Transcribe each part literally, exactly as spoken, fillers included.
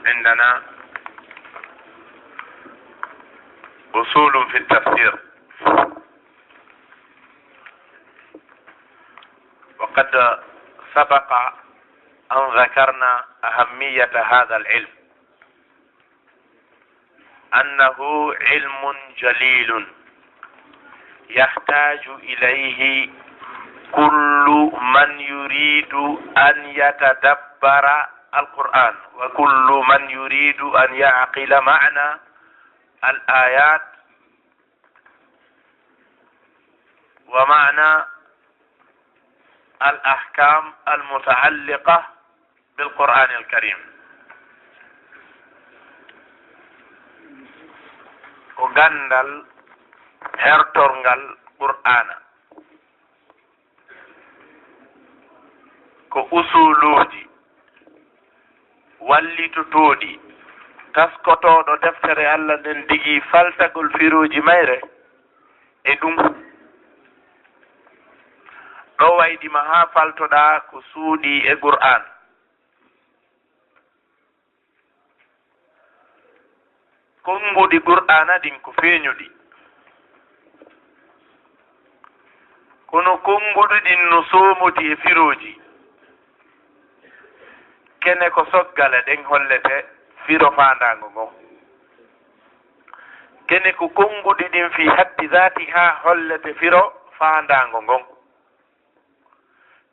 عندنا أصول في التفسير، وقد سبق أن ذكرنا أهمية هذا العلم، أنه علم جليل يحتاج إليه كل من يريد أن يتدبر القرآن، وكل من يريد أن يعقل معنى الآيات ومعنى الأحكام المتعلقة بالقرآن الكريم. Ko ganndal hertorngal Qur'aana, ko usuluuji wallitotooɗi taskotooɗo deftere Allah nden digi faltagol firooji mayre e ɗum. Ɗo waydi ma haa faltoɗaa ko suuɗii e Qur'aan. Konnguɗi Qur'aana ɗin ko feeñuɗi. Kono konnguɗi ɗin no soomodi e firooji. Kene ko soggale ɗen hollete firo faandaango ngon. Kene ko konnguɗi ɗin fii haddi zaati haa hollete firo faandaango ngon.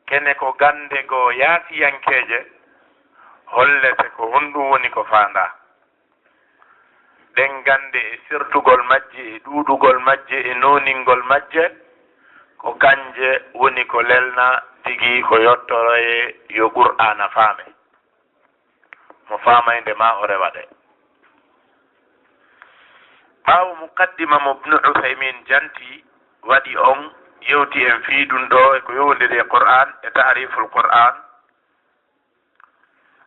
Kene ko gannde goo yaasiyankeeje hollete ko honɗum woni ko faandaa. Ɗen gannde e sertugol majje, e ɗuuɗugol majje, e nooningol majje, ko kanje woni ko lelna tigi ko yottoree yo Qur'aana faame. Mo faamaynde maa o rewa ɗe. Ɓaawo muqaddima mo Ibnu Usaymin janti, waɗi on, yewti en fii ɗum ɗoo e ko yowondiri e Qur'aan e taariful Qur'aan.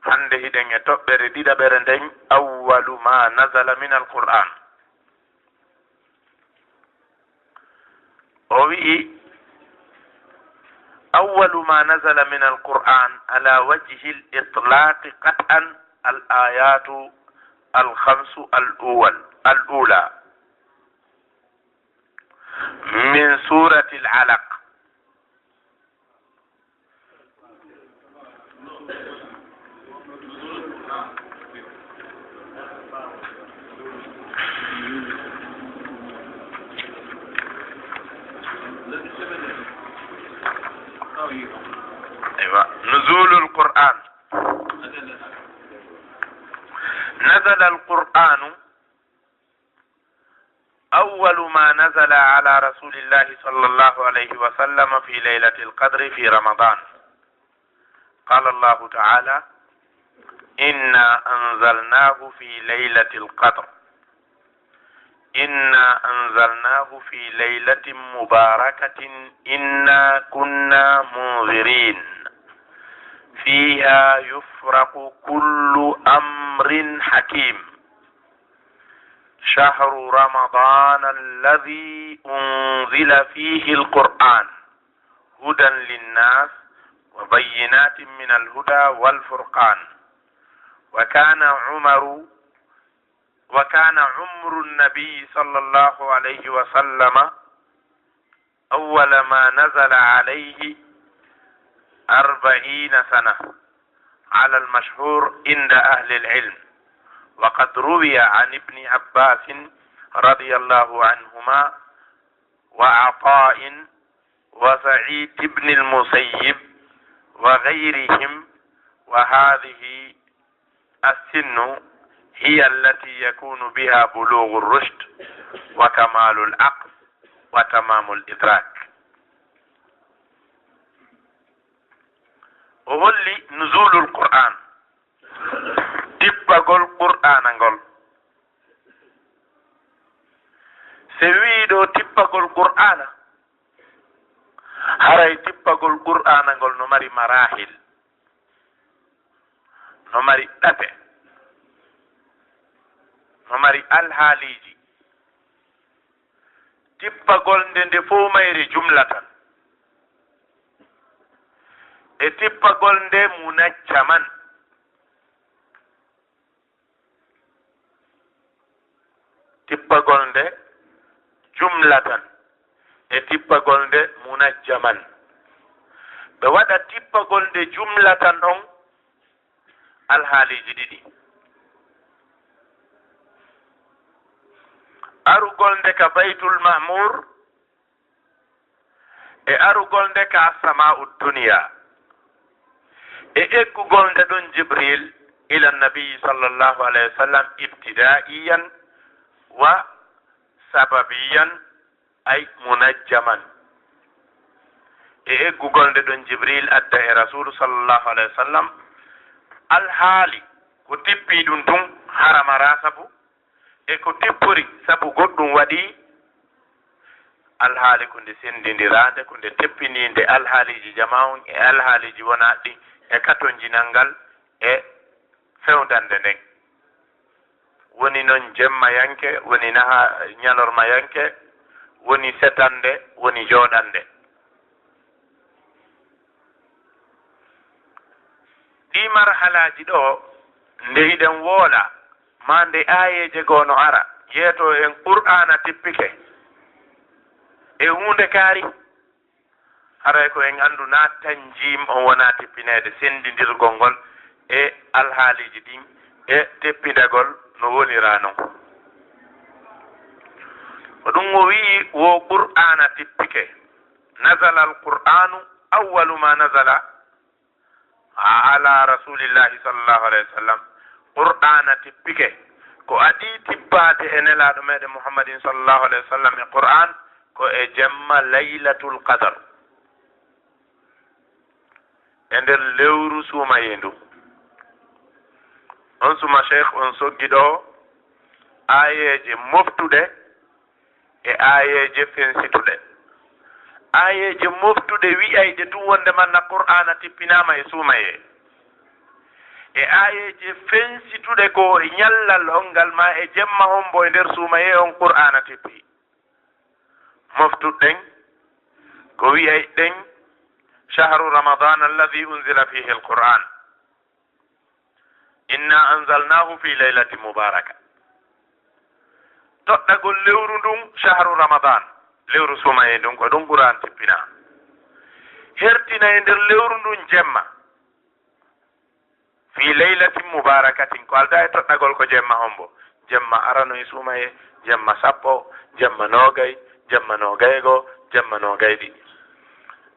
Hannde hiɗen e toɓɓere ɗiɗaɓere nden, awwalu ma nazala min al-Qur'aan. O wi'i, "Awwalu ma nazala min al-Qur'aan ala wajhi al-itlaaqi qat'an al-aayaatu al-khamsu al-uwal, al-uulaa min suurati al-Alaq." Aywa, nuzulul Qur'an. Nazala al-Qur'anu أول ما نزل على رسول الله صلى الله عليه وسلم في ليلة القدر في رمضان. قال الله تعالى: "إنا أنزلناه في ليلة القدر. إنا أنزلناه في ليلة مباركة إنا كنا منذرين. فيها يفرق كل أمر حكيم." شهر رمضان الذي أنزل فيه القرآن هدى للناس وبينات من الهدى والفرقان. وكان عمر، وكان عمر النبي صلى الله عليه وسلم أول ما نزل عليه أربعين سنة على المشهور عند أهل العلم، وقد روي عن ابن عباس رضي الله عنهما وعطاء وسعيد بن المسيب وغيرهم، وهذه السن هي التي يكون بها بلوغ الرشد وكمال العقل وتمام الإدراك. O holli nuzulul Qur'an, tippagol Qur'aana ngol. Se wi'i ɗo tippagol Qur'aana, haray tippagol Qur'aana ngol no mari marahil, no mari ɗate, no mari alhaaliiji. Tippagol nde, nde fow mayre jumlatan, e tippagol nde munajjaman. Tippagol nde jumlatan e tippagol nde munajjaman. Ɓe waɗa tippagol nde jumlatan on alhaaliiji ɗiɗi. Arugol nde ka Baytul Ma'muur e arugol nde ka Samaa'u Duniya. E eggugol nde ɗon Jibril ila Nabi sallallahu alayhi wa sallam ibtidaa'iyan wa sababiyan, ay munajjaman. E eggugol nde ɗon Jibril adda e Rasuulu sallallahu alayhi wa sallam alhaali ko tippi ɗum tun haramaraa sabu, e ko tippori sabu goɗɗum waɗi, alhaali ko nde senndindiraande, ko nde teppiniinde alhaaliiji jamaa on e alhaaliiji wonaaɗi ɗin e katonjinal ngal e fewndannde nden. Woni non jemmayanke, woni naha-, ñalormayanke, woni setannde, woni jooɗannde. Ɗii marhalaaji ɗoo, nde hiɗen woola, maa nde aayeeje goo no ara, yeetoo en Qur'aana tippike e huunde kaari. Haray ko en anndu naa tanjiim on wonaa tippineede senndindirgol ngol e alhaaliiji ɗin e teppindagol no woniraa non. Ko ɗum o wi'i wo Qur'aana tippike. Nazala al-Qur'aanu awwalu ma nazala ala Rasulillahi sallallahu alayhi wa sallam. Qur'aana tippike. Ko adii tippaade e Nelaaɗo meɗen Muhammadin sallallahu alayhi wa sallam e Qur'aan ko e jemma Laylatul Qadr. E nder lewru suumayee ndu. On suma Sheikh on soggi ɗoo aayeeje moftuɗe e aayeeje fensituɗe. Aayeeje moftuɗe wi'ayɗe tun wonde man na Qur'aana tippinaama e suumayee. E aayeeje fensituɗe ko e ñallal on ngal maa e jemma hombo e nder suumayee on Qur'aana tippi. Moftuɗen ko wi'ayɗen, "Shahru Ramadan alladhi unzila fihi al-Qur'an. Inna anzalnahu fi laylatin mubaraka." Toɗɗagol lewru ndun, shahru Ramadan, lewru suumayee ndun, ko ɗun Qur'aan tippinaa. Hertina e nder lewru ndun jemma. Fi laylatin mubarakatin, ko aldaa e toɗɗagol ko jemma hombo? Jemma arano e suumayee, jemma sappo, jemma noogay, jemma noogay e goo, jemma noogay e ɗiɗi.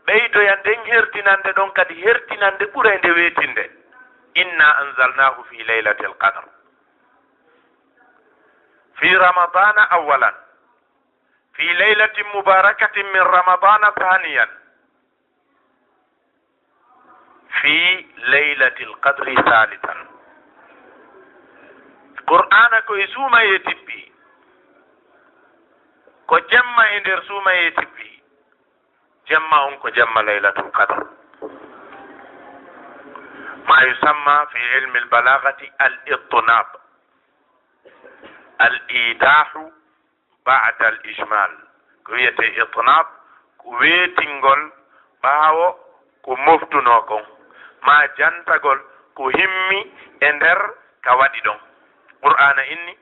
Ɓeydoya nden hertinande ɗon kadi hertinande ɓuray nde weetinde. Inna anzalnahu fi laylatil qadr. Fi ramadana awwalan. Fi laylatin mubarakatin min ramadana thaniyan. Fi laylatil qadri thalithan. Qur'aana ko e suumayee tippi. Ko jemma e nder suumayee tippi. Jemma on ko jemma Laylatul Qadr. Ma yusamma fi ilmi al-balaghati al-itnab. Al-idahu ba'da al-ijmal. Ko wiyetee itnab, ko weetingol ɓaawo ko moftunoo kon, maa jantagol ko himmi e nder ka waɗi ɗon. Qur'aana inni,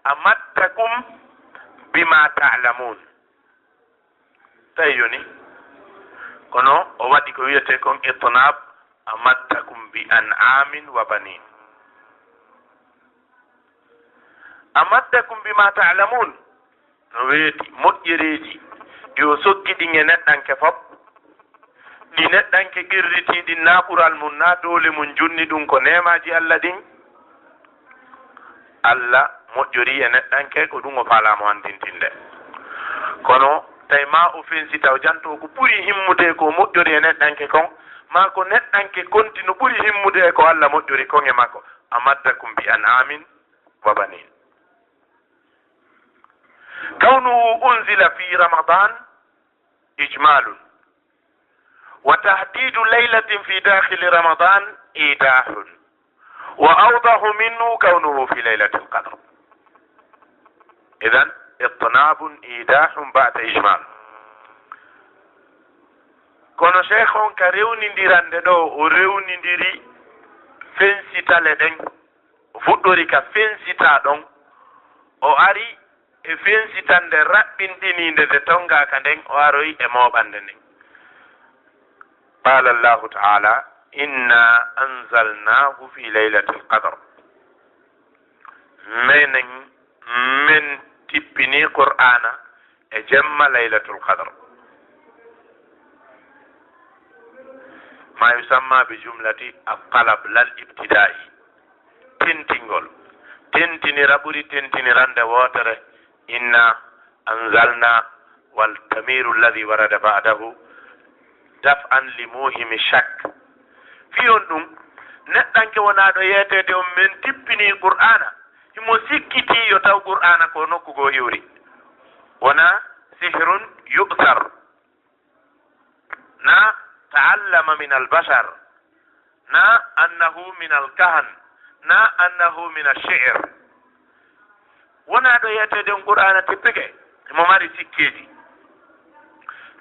"Amaddakum bima ta'lamun." Tawi yoni, kono o waɗi ko wiyetee kon itnab, "Amaddakum bi an'amin wa banin." Amaddakum bima ta'lamun. No weeti moƴƴereeji ɗi o sokki ɗin e neɗɗanke fop. Ɗi neɗɗanke qirritii ɗin, naa ɓural mun, naa doole mun junni ɗun, ko neemaaji Alla ɗin. Alla moƴƴorii e neɗɗanke ko ɗun o faalaa mo anndintinde. Kono tawi maa o fensita, o jantoo ko ɓuri himmude e ko moƴƴori e neɗɗanke kon, maa ko neɗɗanke konti no ɓuri himmude e ko Alla moƴƴori kon e makko. Amaddakum bi an'amin wa banin. Kawnuhu unzila fi Ramadan ijmalun. Wa tahdidu laylatin fi dakhili Ramadan idahun. Wa awdahu minhu kawnuhu fi laylatil qadr. Idan, itnabun idahun ba'da ijmal. Kono Sheikh on ka rewnindirande ɗoo, o rewnindiri fensitale ɗen. O fuɗɗori ka fensitaa ɗon. O ari E fensitannde raɓɓinɗiniinde nde tonngaaka nden, o aroyi e mooɓannde nden. Qaala Allahu ta'ala, "Inna anzalnahu fi laylatil qadr." Menen, men tippini Qur'aana e jemma Laylatul Qadr. Ma yusamma bi jumlati al-talab lal ibtida'i. Tentingol. Tentinira ɓuri tentinirande wootere. Inna anzalna wal damiru alladhi warada ba'dahu daf'an li muhimi shakk. Fii on ɗum, neɗɗanke wonaaɗo yeeteede on men tippini Qur'aana, himo sikkitii yo taw Qur'aana ko nokku goo iwri. Wonaa sihrun yu'thar. Na ta'allama min al-bashar. Na annahu min al-kahan. Na annahu min ash-shi'r. Wonaa ɗo yeeteede on Qur'aana tippike. Mo mari sikkeeji.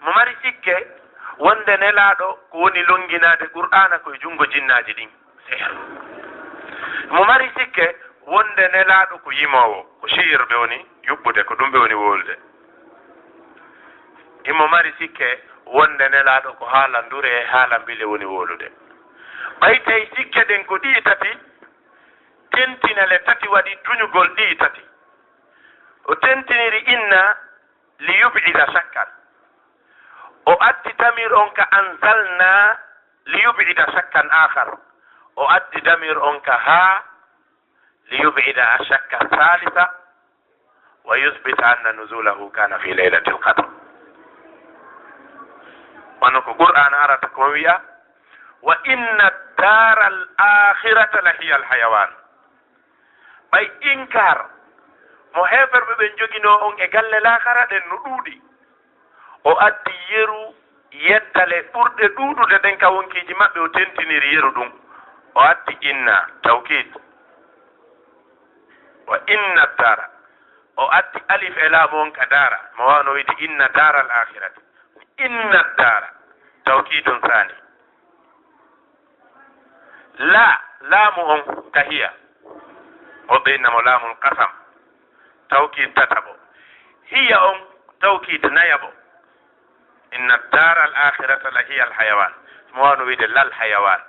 Mo mari sikke wonde Nelaaɗo ko woni longinaade Qur'aana ko e junngo jinnaaji ɗin. Sihr. Mo mari sikke wonde Nelaaɗo ko yimoowo, ko shi'ir ɓe woni yuɓɓude, ko ɗum ɓe woni wowlude. Himo mari sikke wonde Nelaaɗo ko haala ndure e haala mbile woni wowlude. Ɓay tawi sikke ɗen ko ɗi'i tati, tentinale tati waɗi tuñugol ɗi'i tati. O tentiniri inna li yub'ida shakkan. O addi damir on ka anzalna li yub'ida shakkan akhar. O addi damir on ka ha li yub'ida shakka thalitha wa yuthbita anna nuzulahu kana fi laylatil qadr. Wano ko Qur'aana arata ko wi'a, "Wa inna ad-dara al-akhirata la hiya al-hayawan." Ɓay inkar mo heeferɓe ɓen joginoo on e galle laakara ɗen no ɗuuɗi. O addi yeru yeddale ɓurɗe ɗuuɗude ɗen ka wonkiiji maɓɓe, o tentiniri yeru ɗum. O addi inna, tawkid. Wa inna dara. O addi alif e laamu on ka dara. Mo wano wiide inna dara al akhirati. Inna dara. Tawkidun thani. La, laamu on ka hiya. O ɓeyna mo laamul qasam. Tawkid tataɓo. Hiya on, tawkid nayaɓo. Inna dara al akhirata la hiya al hayawan. Mo wano wiide lal hayawan.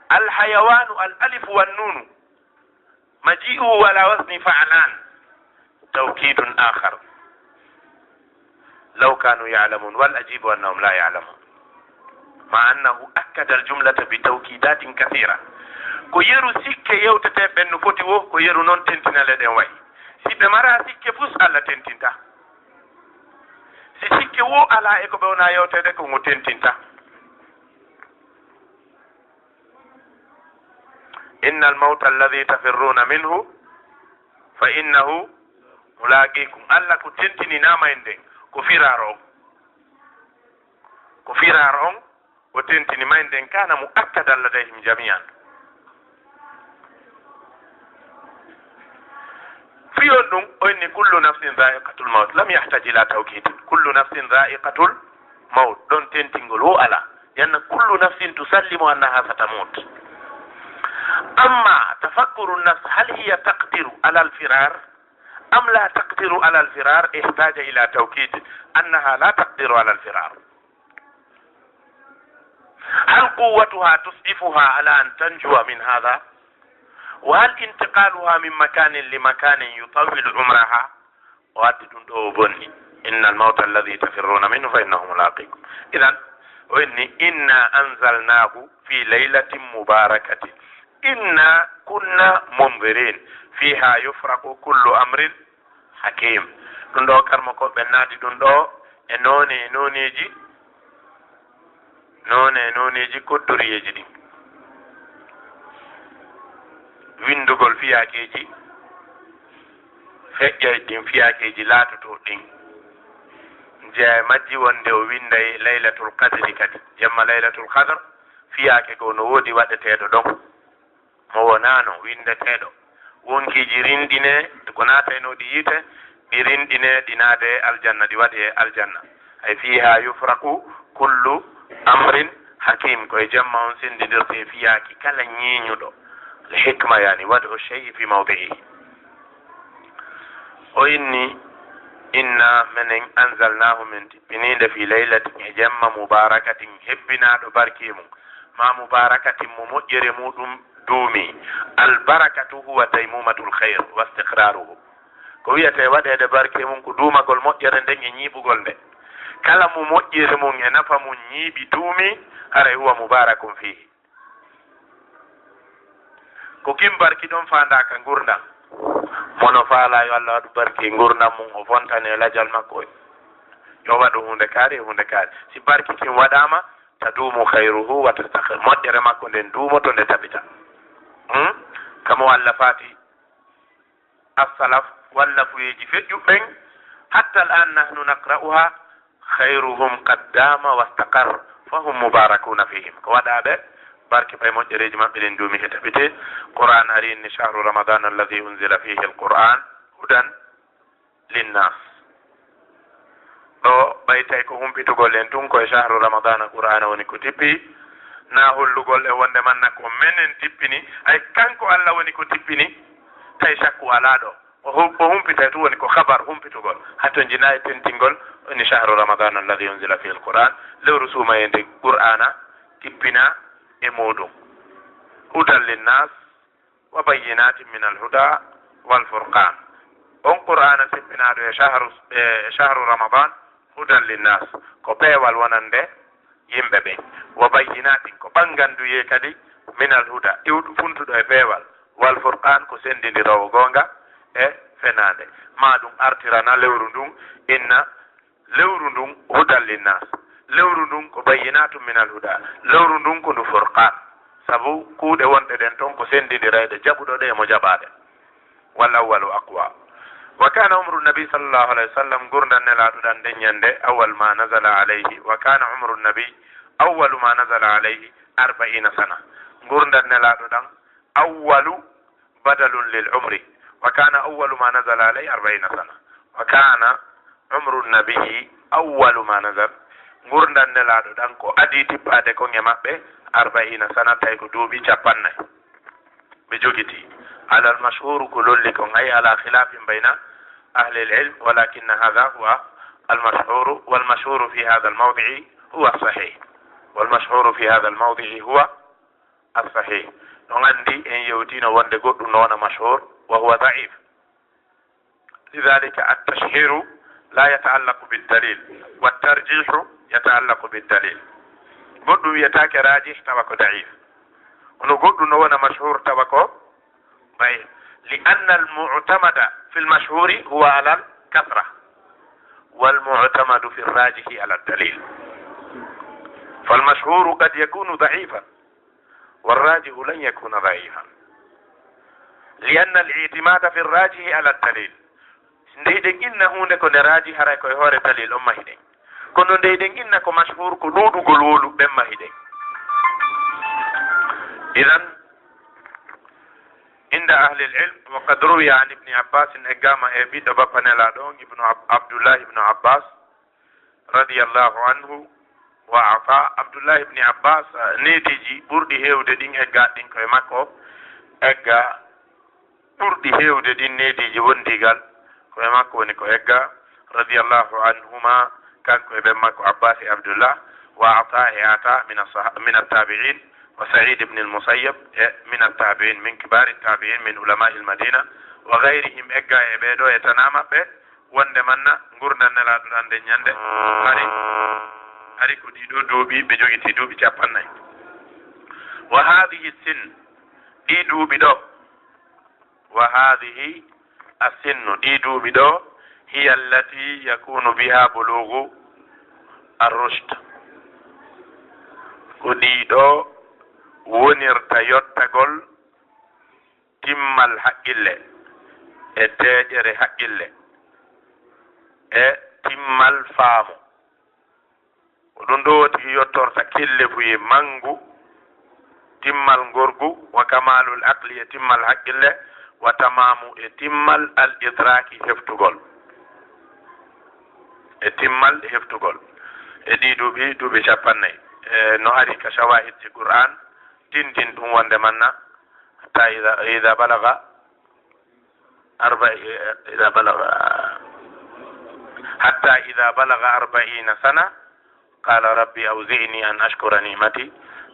Al hayawanu al alifu wan nunu. Maji'uhu ala wazni fa'lan. Tawkidun akhar. Law kanu ya'lamun. Wal ajibu annahum la ya'lamun. Ma annahu akkada al jumlata bi tawkidatin kathira. Ko yeru sikke yewtete ɓen no foti wo, ko yeru non tentinale ɗen wayi. Si ɓe mara sikke fus, Alla tentinta. Si sikke wo ala e ko ɓe wona yewtede, ko ngo tentinta. Inna al mawta alladhi tafirruna minhu fa innahu mulaqikum. Alla ko tentini na mayde nden, ko firar on. Ko firar on, o tentini mayde nden, kana muakkadan ladayhim jami'an. Fii on ɗum, o inni, "Kullu nafsin dha'iqatul mawt." Lam yahtaj ila tawkid. "Kullu nafsin dha'iqatul mawt." Ɗon tentingol wo ala. Yanna, "Kullu nafsin tusallimu annaha satamut." Amma tafakkuru nafs, hal hiya taqdiru ala al-firar am la taqdiru ala al-firar, ihtaja ila tawkid annaha la taqdiru ala al-firar. Hal quwwatuha tus'ifuha ala an tanjuwa min hadha? Wa hal intiqaluha min makanin li makanin yutawwilu umraha? O addi ɗum ɗo, o bonni. Inna al-mawta alladhi tafirruna minhu fa innahu mulaqikum. Idan, o inni, "Inna anzalnahu fi laylatin mubarakatin. Inna kunna munzirin. Fiha yufraqu kullu amrin hakim." Ɗum ɗo, karmo ko ɓe naati ɗum ɗo e noone, e nooneeji, noone, e nooneeji koddoriyeeji ɗin. Winndugol fiyaakeeji, feƴƴay ɗin fiyaakeeji laatotoo ɗin. Jeyaa e majji wonde o winnday Laylatul Qadri kadi. Jemma Laylatul Qadr, fiyaake goo no woodi waɗeteeɗo ɗon. Mo wonaano winndeteeɗo. Wonkiiji rinɗinee, ko naataynooɗi yiite, ɗi rinɗinee, ɗi naade aljanna, ɗi waɗee aljanna. Ay, fiha yufraqu kullu amrin hakim, ko e jemma on senndindirtee fiyaaki kala ñeeñuɗo. Al hikma, yani, wad'u shay'i fi mawdi'ihi. O inni, "Inna menen anzalnahu, men tippininde, fi laylatin, e jemma, mubarakatin, hebbinaaɗo barke mum, ma mubarakatin, mo moƴƴere muɗum duumi." Al barakatu huwa taymumatul khayr wa istiqraruhu. Ko wiyetee waɗeede barke mum ko duumagol moƴƴere nden e ñiiɓugol nde. Kala mo moƴƴere mum e nafa mum ñiiɓi duumi, haray huwa mubarakun fihi. Ko kin barki ɗon faandaaka ngurndan. Mo no faalaa yo Allah waɗu barki ngurndan mum, o fontane lajal makko, yo waɗu huunde kaari e huunde kaari. Si barki kin waɗaama, taduumu khayruhu wa tastaqir. Moƴƴere makko nden duumoto, nde tabita. Hmm? Kamo Allah faati as-salaf, wallafuyeeji feƴƴuɓe ɓen, hatta al-an nahnu naqra'uha, "Khayruhum qad dama wastaqar, fahum mubarakuna fihim." Ko waɗaaɓe barke, ɓay moƴƴereeji maɓɓe ɗin duumi he tabiti. Qur'an ari inni, "Shahru Ramadan alladhi unzila fihi al-Qur'an hudan linnas." Ɗo, ɓay tawi ko humpitugol en tun ko e shahru Ramadana Qur'aana woni ko tippi, na hollugol e wonde manna ko menen tippini, ay kanko Allah woni ko tippini, tawi shakku alaa ɗo. O hu-, o humpitay tun woni ko khabar humpitugol. Hatonjina e tentingol woni shahru Ramadana alladhi unzila fihi al-Qur'an, lewru suumayende Qur'aana tippina e muɗum. Hudan linnas, wa bayyinatin min al-huda wal furqan. On Qur'aana tippinaaɗo e shahru, e shahru Ramadan, hudan linnas, ko peewal wonande yimɓe ɓen. Wa bayyinatin, ko ɓannganduyee kadi, min al-huda, iwɗo funtuɗo e peewal, wal furqan, ko senndindiroowo goonga e fenaande. Ma ɗum artirana lewru ndun, inna lewru ndun hudan linnas. Lewru ndun ko bayyinatun min al-huda. Lewru ndun ko ndu furqan. Sabu kuuɗe wonɗe ɗen ton ko senndindirayɗe jaɓuɗo ɗe e mo jaɓaaɗe. Wal awwalu aqwa. Wa kana umru nabi sallallahu alayhi wa sallam, ngurndan Nelaaɗo ɗan nden ñande, awwal ma nazala alayhi. Wa kana umru nabi awwalu ma nazala alayhi arba'ina sana. Ngurndan Nelaaɗo ɗan awwalu badalun lil umri. Wa kana awwalu ma nazala alayhi arba'ina sana. Wa kana umru nabi awwalu ma nazal. Ngurndan Nelaaɗo ɗan ko adii tippaade kon e maɓɓe arba'ina sana, tawi ko duuɓi cappannayi ɓe jogiti. Ala al-mashhur, ko lolli kon, ay ala khilafin bayna ahli al-ilm, walakinna hadha huwa al-mashhur, wal mashhur fi hadha al-mawdi'i huwa as-sahih. Wal mashhur fi hadha al-mawdi'i huwa as-sahih. Ɗon anndi en yewtino wonde goɗɗum no wona mashhur, wa huwa da'if. Lidhalika at-tashhiru la yata'allaqu bid-dalil, wat-tarjihu yata'allaqu bid-dalil. Goɗɗum wiyetaake rajih tawa ko da'if. Kono goɗɗum no wona mashhur tawa ko da'if. Li anna al-mu'tamada fil mashhuri huwa ala al-kathra, wal mu'tamadu fil rajihi ala ad-dalil. Fal mashhuru qad yakunu da'ifan, والراجح لن يكون ضعيفا، لأن الاعتماد في الراجح على الدليل. Nde hiɗen inna huunde ko nde raaji, haray ko e hoore dalil on mahiɗen. Kono nde hiɗen inna ko mashhur, ko ɗuuɗugol wowluɓe ɓen mahiɗen. Idan, inda ahli al-ilm, wa qad ruwiya an Ibni Abbas, eggaama e ɓiɗɗo bappa Nelaaɗo on, Ibnu Ab-, Abdullah ibnu Abbas, radiyallahu anhu wa afa. Abdullah ibni Abbas, eh, neediiji ɓurɗi heewde ɗin egga ɗin ko e makko, egga ɓurɗi heewde ɗin neediiji wondigal ko e makko woni ko egga, radiyallahu anhuma, kanko e ɓen makko Abbas e Abdullah, wa Ata e Ata min as-sah-, min at-tabi'in, wa Sa'id ibn al-Musayyab e min at-tabi'in, min kibari at-tabi'in, min ulama'i al-Madina, wa ghayrihim, egga e ɓee ɗoo e tanaa maɓɓe, wonde manna ngurndan Nelaaɗo ɗan nden ñande, hari, hari ko ɗii ɗoo duuɓi ɓe jogiti, duuɓi cappannayi. Wa haadihi sin, ɗii duuɓi ɗoo, wa haadihi asinnu, ɗii duuɓi ɗoo, hiya allati yakunu biha bulugu ar-rushd. Ko ɗii ɗoo wonirta yottagol timmal haqqille, e deeƴere haqqille, e timmal faamu. Ko ɗum ɗoo tigi yottorta kellefuye manngu, timmal ngorgu, wa kamalul aqli, e timmal haqqille, wa tamamu, e timmal al idraki, heftugol. E timmal heftugol. E ɗii duuɓi, duuɓi cappannayi. E no ari ka shawahid ji Qur'an, tindin ɗum wonde manna, hatta ida, ida balaga أربع، إذا بلغ، حتى إذا بلغ أربعين سنة قال رب أوزعني أن أشكر نعمتي،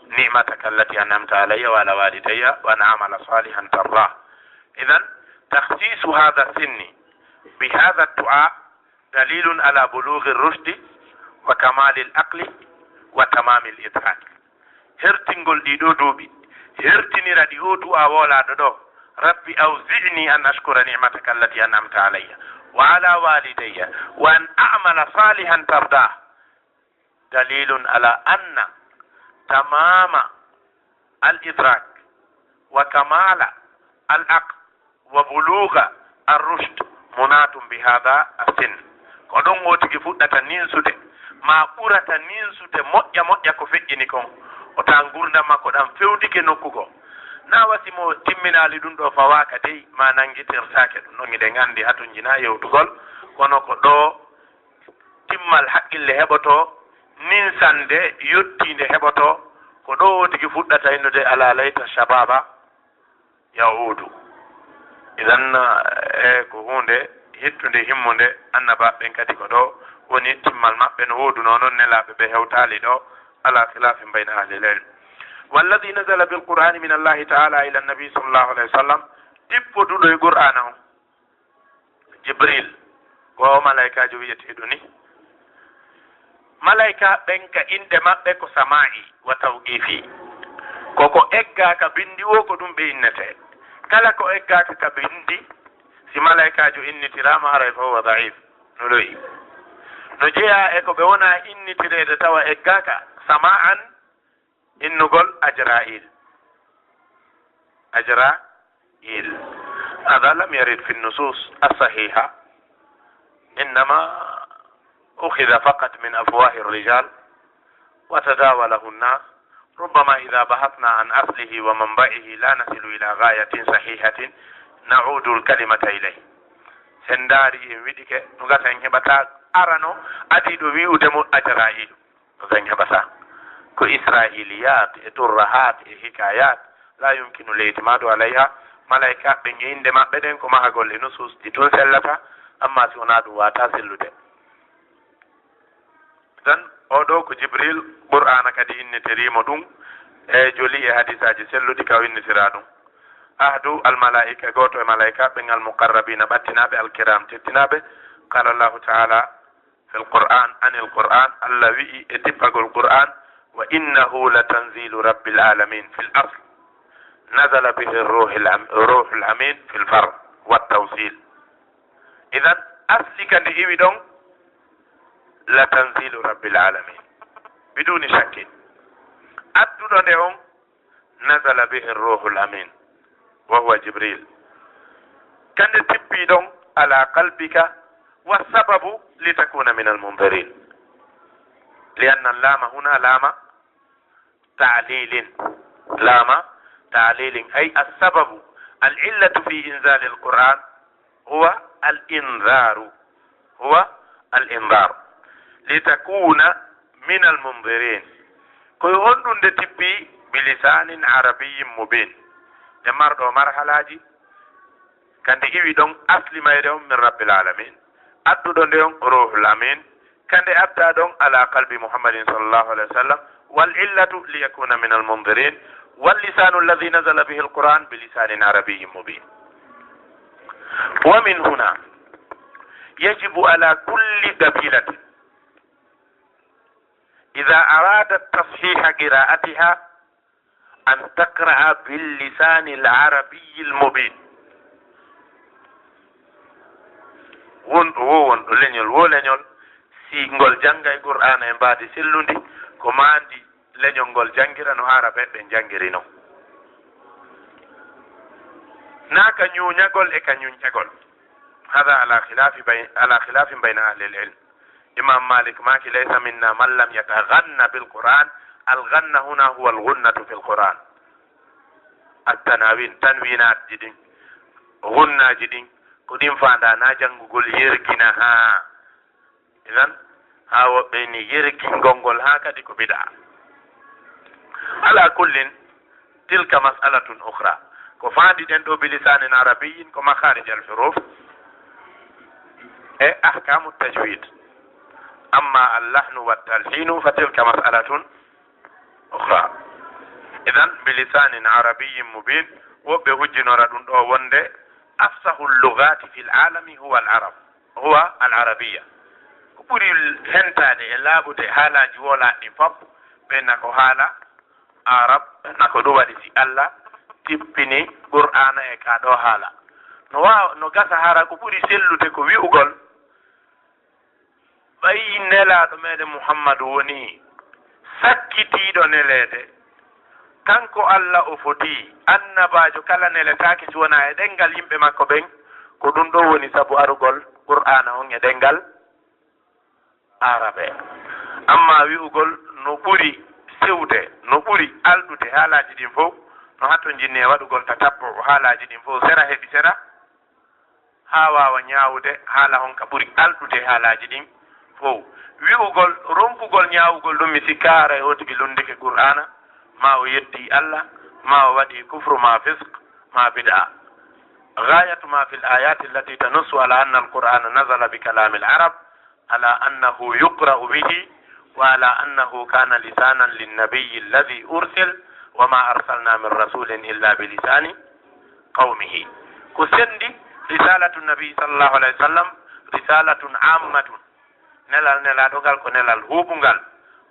نعمتك التي أنعمت علي وعلى والدي وأن أعمل صالحا ترضاه. إذن تخصيص هذا السن بهذا الدعاء دليل على بلوغ الرشد وكمال العقل وتمام الإدراك. Hertingol ɗii ɗoo duuɓi, hertinira ɗi oo du'aa woolaaɗo ɗoo, رب أوزعني أن أشكر نعمتك التي أنعمت علي وعلى والدي وأن أعمل صالحا ترضاه، دليل على أن تمام الإدراك وكمال العقل وبلوغ الرشد مناط بهذا السن. Ko ɗon o tigi fuɗɗata ninsude, maa ɓurata ninsude moƴƴa moƴƴa ko feƴƴini kon. O taa ngurndan makko ɗan fewndike nokku goo. Na wasi mo timminaali ɗun ɗoo fawaaka dey, maa nanngitirtaake ɗun ɗon, hiɗen anndi hatonji na yewtugol, kono ko ɗoo timmal haqqille heɓotoo, ninsannde yottiinde heɓotoo, ko ɗoo o tigi fuɗɗata innude, ألا ليت الشباب يعود. Idan, e ko huunde hittunde himmunde, annabaaɓe ɓen kadi ko ɗoo woni timmal maɓɓe, no woodunoo non nelaaɓe ɓe hewtaali ɗoo, على خلاف بين أهل العلم. والذي نزل بالقرآن من الله تعالى إلى النبي صلى الله عليه وسلم, tippoduɗo e Qur'aana on, Jibril, ko o malaykaajo wi'eteeɗo ni. Malaykaaɓe ɓen ka inɗe maɓɓe ko samaa'i wa tawqiifi. Ko ko eggaaka binndi woo ko ɗun ɓe innetee. Kala ko eggaaka ka binndi, si malaykaajo innitiraama haray fa huwa da'if, no lo'i. No jeyaa e ko ɓe wonaa innitireede tawa eggaaka, samaa'an, innugol Ajra'il. Ajra'il. هذا لم يرد في النصوص الصحيحة، إنما أخذ فقط من أفواه الرجال وتداوله الناس. ربما إذا بحثنا عن أصله ومنبعه لا نصل إلى غاية صحيحة نعود الكلمة إليه. Sen ndaari en wiɗike, no gasa en heɓata arano adiiɗo wi'ude mo Ajra'il. Ɓen heɓata ko Isra'iliyat e turrahat e hikayat, la yumkinu li'timadu alayha. Malaykaaɓe ɓen e innde maɓɓe ɗen ko mahagol e nusus ɗi tun sellata, amma si wonaa ɗun waawataa sellude. Tan, oo ɗoo ko Jibril, Qur'aana kadi innitirii mo ɗun, e joli e hadisaaji selluɗi ka o innitiraa ɗun. Ahadu al-malaa'ika, gooto e malaykaaɓe ɓen, al-muqarrabiina, ɓattinaaɓe, al-kiraam, teddinaaɓe. Qaala Allahu ta'ala, في القرآن، عن القرآن، Allah wi'i e tippagol Qur'aan, وإنه لتنزيل رب العالمين في الأصل، نزل به الروح الأم-، الروح الأمين في الفرع والتوصيل. Idan, asli ka nde iwi ɗon, لتنزيل رب العالمين، بدون شك. Adduɗo nde on, نزل به الروح الأمين وهو جبريل. Ka nde tippii ɗon على قلبك، والسبب لتكون من المنذرين. لأن اللام هنا لام تعليل. لام تعليل، أي السبب، العلة في إنزال القرآن هو الإنذار، هو الإنذار، لتكون من المنذرين. Ko e honɗun nde tippi? بلسان عربي مبين. Nde marɗo marhalaaji, ka nde iwi ɗon asli mayre on من رب العالمين. Adduɗo nde on Ruuhul Amiin, ka nde addaa ɗon على قلب محمد صلى الله عليه وسلم، والعلة ليكون من المنذرين، واللسان الذي نزل به القرآن بلسان عربي مبين. ومن هنا يجب على كل قبيلة إذا أرادت تصحيح قراءتها أن تقرأ باللسان العربي المبين. Wonɗo woo, wonɗo leñol woo leñol, si ngol janngay Qur'aana e mbaadi sellundi, ko maa ndi leñol ngol janngira no Aarabeeɓe ɓen janngiri non. Naa ka ñuuñagol e ka ñunñagol. هذا على خلاف بي-، على خلاف بين أهل العلم. Imaam Maalik maaki: ليس منا من لم يتغن بالقرآن. الغن هنا هو الغنة في القرآن. At-tanawin, tanwinaatji ɗin, gunnaaji ɗin, ko ɗin faandaa, naa janngugol yergina haa. Idan, haa woɓɓe ni yergingol ngol haa kadi ko bid'a. على كل، تلك مسألة أخرى. Ko faandiɗen ɗo bi lisaanin arabiyyin ko makharijal huruf e ahkamu tajwid. Amma al-lahnu wa talhinu fa tilka mas'alatun ukhra. Idan bi lisaanin arabiyyin mubin, woɓɓe hujjinora ɗum ɗo wonde afsahul lughati fil alami huwa al-arab, huwa al-arabiyya. Ko ɓuri hentaade e laaɓude haalaaji wolaaɗi ɗin fof, ɓe na ko haala Arab, na ko ɗum waɗi si Allah tippini Qur'aana e ka ɗo haala. No waawa, no gasa hara ko ɓuri sellude ko wi'ugol, ɓay Nelaaɗo meɗen Muhammadu woni sakkitiiɗo neleede. Kanko Allah o foti, annabaajo kala neletaake si wonaa e ɗemngal yimɓe makko ɓen. Ko ɗum ɗo woni sabu arugol Qur'aana on e ɗemngal Arabe. Amma wi'ugol no ɓuri sewde, no ɓuri alɗude haalaaji ɗin fof, no hatto njinni e waɗugol tatabbu'u haalaaji ɗin fof, sera heɓi sera, haa waawa ñaawude haala honka ɓuri alɗude haalaaji ɗin fof. Wi'ugol, ronkugol ñaawugol ɗum, mi sikka haray o tigi lunndike Qur'aana, ma o yeddi Allah, ma o waɗi kufru, ma fisq, ma bid'a. غاية ما في الآيات التي تنص على أن القرآن نزل بكلام العرب على أنه يقرأ به وعلى أنه كان لسانا للنبي الذي أرسل وما أرسلنا من رسول إلا بلسان قومه. Ko senndi رسالة النبي صلى الله عليه وسلم رسالة عامة. Nelal Nelaaɗo ngal ko nelal huuɓungal,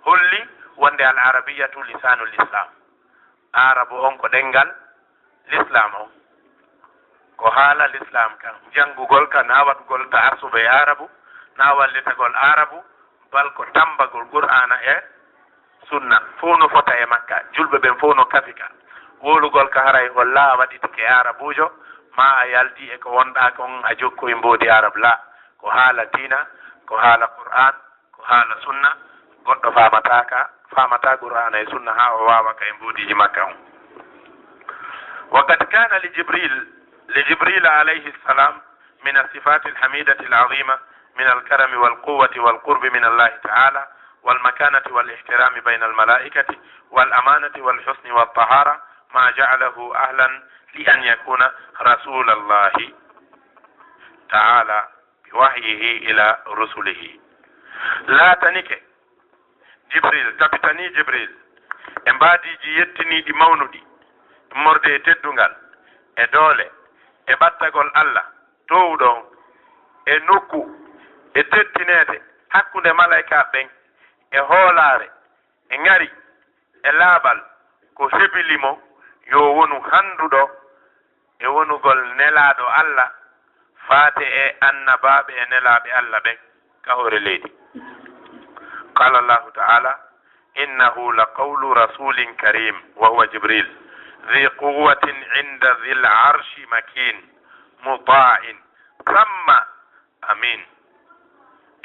holli wonde al arabiyatu lisanul islam. Aarabu on ko ɗemngal Lislaam on. Ko haala Lislaam kan, janngugol ka, na waɗugol ta'assuba e Aarabu, na wallitagol Aarabu, bal ko tammbagol Qur'aana e Sunna. Fow no fota e makka, julɓe ɓen fow no kafi ka. Wowlugol ka haray holla a waɗitike Aarabuujo, ma a yalti e ko wonɗaa kon a jokkoy mboodi Arab. La, ko haala diina, ko haala Qur'aan, ko haala sunna, goɗɗo faamataa ka, faamataa Qur'aana e sunna haa o waawa ka e mboodiiji makka on. وقد كان لجبريل، لجبريل عليه السلام من الصفات الحميدة العظيمة من الكرم والقوة والقرب من الله تعالى والمكانة والاحترام بين الملائكة والأمانة والحسن والطهارة ما جعله أهلا لأن يكون رسول الله تعالى بوحيه إلى رسله. Laatanike Jibril, tabitanii Jibril e mbaadiiji yettiniiɗi mawnuɗi, immorde e teddungal, e doole, e ɓattagol Alla toowuɗo on, e nokku, e tettineede hakkunde malaykaaɓe ɓen, e hoolaare, e ŋari, e laaɓal, ko hebili mo yo wonu hannduɗo e wonugol nelaaɗo Alla, faate e annabaaɓe e nelaaɓe Alla ɓen ka hoore leydi. قال الله تعالى: إنه لقول رسول كريم، وهو جبريل، ذي قوة عند ذي العرش مكين، مطاع ثم أمين.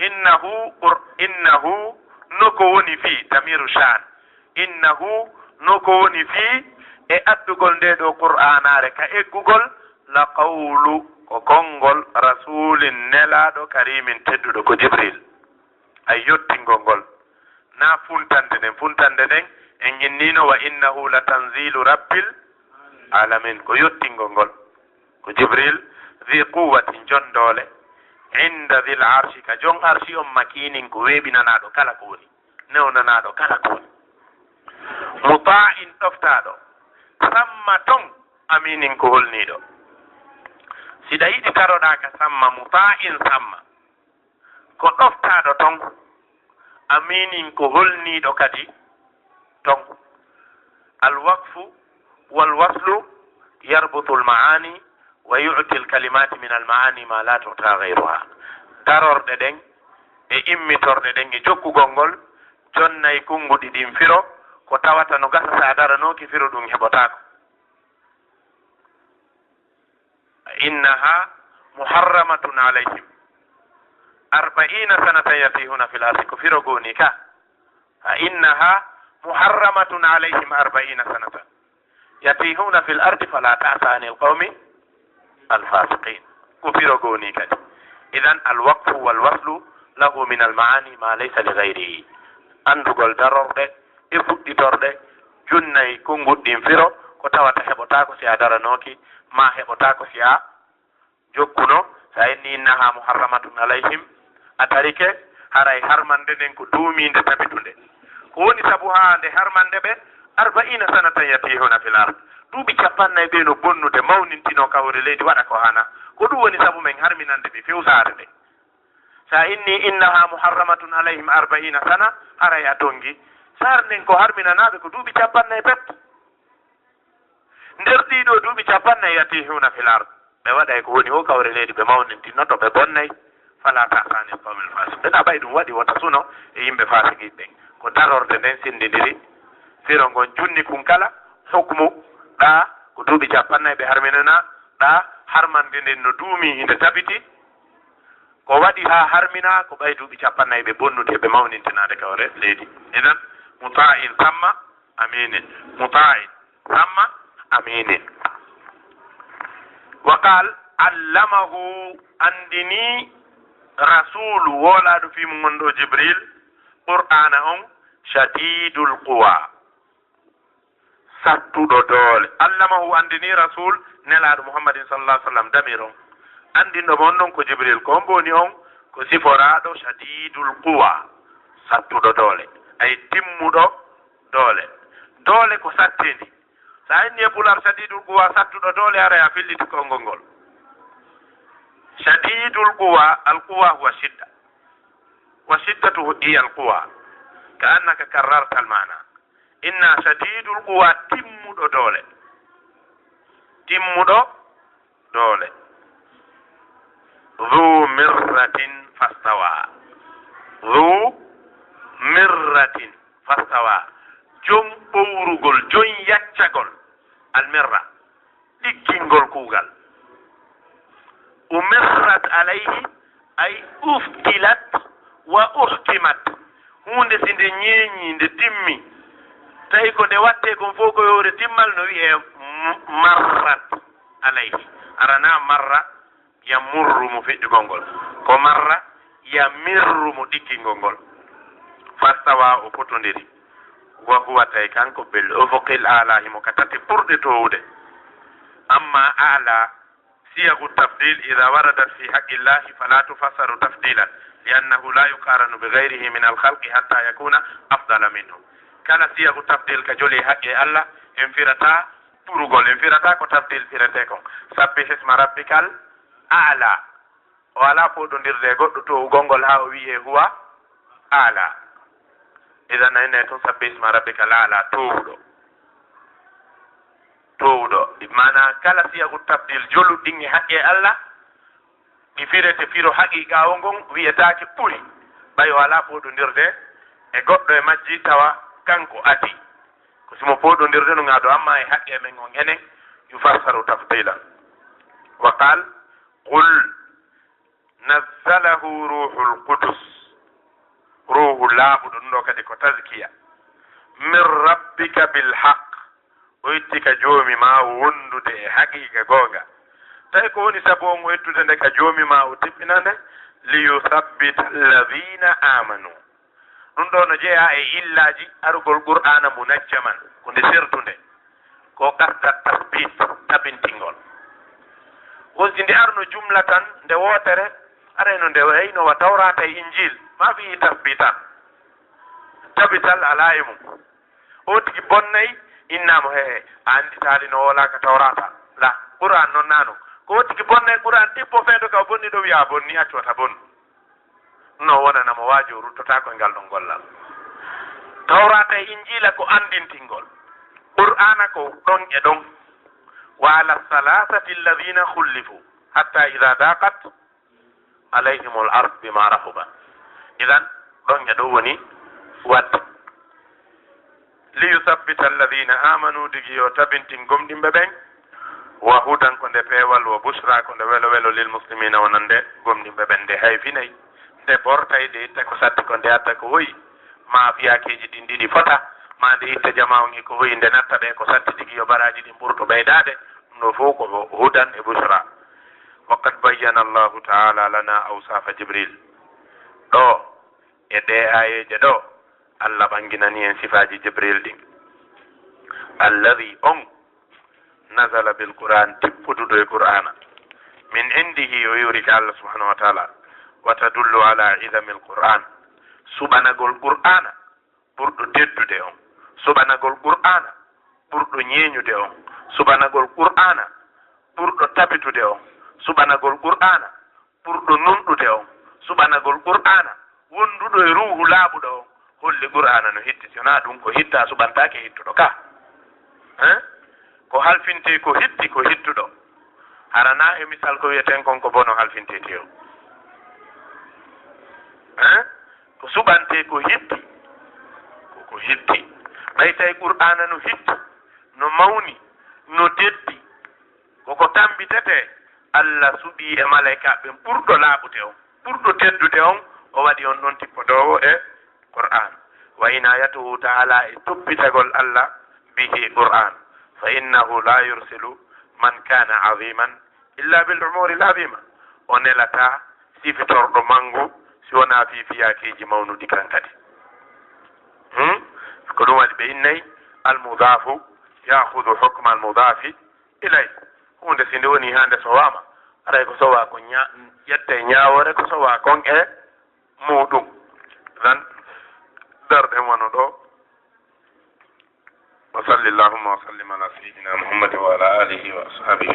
إنه قر-، إنه no ko woni fii, damiiru shaan. إنه no ko woni fii e addugol ndee ɗoo Qur'aanaare ka eggugol, la qawlu, ko konngol, rasuulin, nelaaɗo, kariimin, tedduɗo, ko Jibril. Ay yottingol ngol. Na funtande nden, funtande nden en innino, wa innahu la tanzilu rabbil alamin, ko yottingol ngol. Ko Jibril, zi quwwatin, jon doole, inda zil arshi, ka jon arshi on, makinin, ko weeɓinanaaɗo kala ko woni, newnanaaɗo kala ko woni. Muta'in, ɗoftaaɗo, samma ton, aminin, ko holniiɗo. Siɗa yiɗi taroɗaa ka samma, muta'in samma, ko ɗoftaaɗo ton, aminin, ko holniiɗo kadi ton. Alwaqfu wal waslu yarbutu al maani wa yu'ti al kalimati min al maani ma la tu'ta ghayruha. Darorɗe ɗen e immitorɗe ɗen e jokkugol ngol jonnay konnguɗi ɗin firo, ko tawata no gasa sa daranooki firo ɗum heɓotaako. Innaha muharramatun alayhim arba'ina sanatan yatihuna fil ardi, ko firo goni ka. Fa innaha muharramatun alayhim arba'ina sanatan yatihuna fil ardi fala ta'sa anil qawmi al fasiqin. Ko firo goni kadi. Idan al waqfu wal waslu lahu min al maani ma laysa li ghayrihi. Anndugol darorɗe e fuɗɗitorɗe junnay konnguɗi ɗin firo, Ko tawata heɓotaako si a daranooki, maa heɓotaako si a jokkuno. So a inni: "Innaha muharramatun alayhim", a tarike, haray harmande nden ko duumiinde tabitunde. Ko woni sabu haa nde harmande ɓe? "Arba'iina sanatan yatihuna fil ard." Duuɓi capannay ɓe no bonnude, mawnintinoo ka hoore leydi, waɗa ko hana. Ko ɗum woni sabu men harminande ɓe few saare nde. So a inni: "Innaha muharramatun alayhim arba'iina sana", haray a tonngi. Saare nden ko harminanaaɓe ko duuɓi capannay pet. Nder ɗii ɗoo duuɓi capannay, "yatihuna fil ard", ɓe waɗay ko woni o ka hoore leydi, ɓe mawnintinnoto, ɓe bonnay. "Fala ta'sa anil qawmil fasiqin." A ɓay ɗum waɗi, wota suno e yimɓe faasiqiiɓe ɓen. Ko darorde nden senndindiri. Firo ngon junni kun kala, hukmu, ɗaa ko duuɓi capannay ɓe harminanaa, ɗaa harmande nden no duumi, hinde tabiti. Ko waɗi haa harminaa, ko ɓay duuɓi capannay ɓe bonnude, ɓe mawnintinaade ka hoore leydi. Idan, muta'in samma aminin. Muta'in samma aminin. Wa qal, allamahu, anndini, rasul, woolaaɗo fii mun on ɗoo Jibril, Qur'aana on, shadidul quwa, sattuɗo doole. Allamahu, anndini, rasul, nelaaɗo Muhammadin sallallahu alaihi wasallam, damir on. Anndinɗo mo on ɗon ko Jibril. Ko hombo woni on? Ko siforaaɗo shadidul quwa, sattuɗo doole, ay timmuɗo doole. Doole ko satteendi. So a inni e Pulaar shadidul quwa, sattuɗo doole, haray a filliti konngol ngol. Shadidul quwa, al quwa huwa shidda. Wa shiddatu hiya al quwa. Ka annaka karrarta al maana. Inna shadidul quwa, timmuɗo doole. Timmuɗo doole. Dhu mirratin fastawa. Dhu mirratin fastawa. Jom ɓowrugol, jom yaccagol. Al mirra, ɗiggingol kuugal. Umirrat alayhi, ay uftilat wa uhkimat. Huunde si nde ñeeñi, nde timmi, tawi ko nde wattee kon fof ko yoore timmal, no wi'ee m-, marrat alayhi. Aranaa marra yamurru mo feƴƴugol ngol. Ko marra yamirru mo ɗiggingol ngol. Fastawa, o fotondiri. Wa huwa, tawi kanko, bil ufuqil aala, himo ka tati ɓurɗe toowude. Amma aala, siyagu tafdil ida waradat fi haqqillahi fala tufassaru tafdilan, li annahu la yuqaranu bi gayrihi min alkhalqi hatta yakuna afdala minhu. Kala siyagu tafdil ka joli haqqe Allah, en firata ɓurugol, en firata ko tafdil firete kon. Sabbih isma rabbikal aala. O alaa fooɗondirde e goɗɗo toowugol ngol haa o wi'ee huwa aala. Idan a innay tun sabbih isma rabbikal aala, toowuɗo. Toowuɗo. Maanaa kala siyagu tafdil joluɗi ɗin e haqqe Allah, ɗi firete firo haqiiqa o ngon, wi'etaake ɓuri. Ɓay o alaa fooɗondirde e goɗɗo e majji tawa kanko adii. Ko si mo fooɗondirde no ngaado, amma e haqqe men on enen, yufassaru tafdilan. Wa qal, qul, nazzalahu ruhul qudus. Ruhu laaɓuɗo, ɗum ɗo kadi ko tazkiya. Min rabbika bil haqq. O itti ka Joomi maa wondude e haqiiqa goonga. Tawi ko woni sabu on o ittude nde ka Joomi maa o tippina nde? Liyusabbita alladhina amanu. Ɗum ɗo no jeyaa e illaaji arugol Qur'aana munajjaman, ko nde sertunde. Ko qasda tasbit, tabintingol. Won si nde arno jumla tan, nde wootere, arayno nde wayno wa Tawraata e Injiil, maa fii tasbitan. Tabital alaa e mum. O tigi bonnay, innaama, he, he, a anndi taali no woolaaka Tawraata. La, Qur'aan non naano. Ko o tigi bonnay Qur'aan, tippo feendo ka o bonni ɗo, wi'a a bonni, accu wata bonnu. No wonana mo waajo, o ruttotaako e ngal ɗon gollal. Tawraata e Injiila ko anndintingol. Qur'aana ko ɗon e ɗon. Wa ala salasati alladhina khullifu hatta idha daqat alayhimul ard bima rahubat. Idan, ɗon e ɗon woni wadde. Liyusabbita alladhina amanu, digi yo tabintin gomɗinɓe ɓen, wa hudan, ko nde peewal, wa bushra, ko nde welo welo, lil muslimina, wonande gomɗinɓe ɓen. Nde hayfinay, nde bortay, nde itta ko satti ko, nde adda ko hoyi, ma fiyakeeji ɗin ɗiɗi fota, ma nde itta jama on e ko hoyi, nde natta ɓe ko satti, digi yo baraaji ɗin ɓurtu ɓeydaade, ɗum ɗo fof ko hudan e bushra. Wa qad bayyana Allahu ta'ala lana awsafa Jibril. Ɗo, e ɗee aayeeje ɗo, Allah ɓanginani en sifaaji Jibril ɗin. Alladhi, on, nazala bil Qur'an, tippuduɗo e Qur'ana, min indihi, o iwri ka Allah subhanahu wa ta'ala, wa tadullu ala idami al Qur'an, suɓanagol Qur'ana ɓurɗo teddude on, suɓanagol Qur'ana ɓurɗo ñeeñude on, suɓanagol Qur'ana ɓurɗo tabitude on, suɓanagol Qur'ana ɓurɗo nunɗude on, suɓanagol Qur'ana wonduɗo e ruuhu laaɓuɗo on, holli Qur'ana no hitti, si wonaa ɗum ko hitta suɓantaake hittuɗo ka. Hein? Ko halfintee ko hitti ko hittuɗo. Hara na e misal ko wiyeten kon ko bono halfintee teew. Hein? Ko suɓantee ko hitti, ko ko hitti. Ɓay tawi Qur'ana no hitti, no mawni, no teddi, ko ko tambitetee, Allah suɓii e malaykaaɓe ɓen ɓurɗo laaɓude on, ɓurɗo teddude on, o waɗi on ɗon tippotoowo e Qur'an. Wa inayatuhu ta'ala, e toppitagol Allah bihi Qur'an, fa innahu la yursilu man kana aziman illa bil umuri al azima. O nelataa sifitorɗo mangu si wonaa fii fiyaakeeji mawnuɗi kan kadi. Hmm? Ko ɗum waɗi ɓe innay al mudafu ya'khudhu hukma al mudafi ilay. Huunde si nde woni haa nde sowaama, aray ko sowaa ko ña-, ƴettee ñaawoore ko sowaa kon e muuɗum. Idan, darɗen wano ɗo. Wa salli Allahumma wa sallim ala sayyidina Muhammadin wa ala alihi wa ashabihi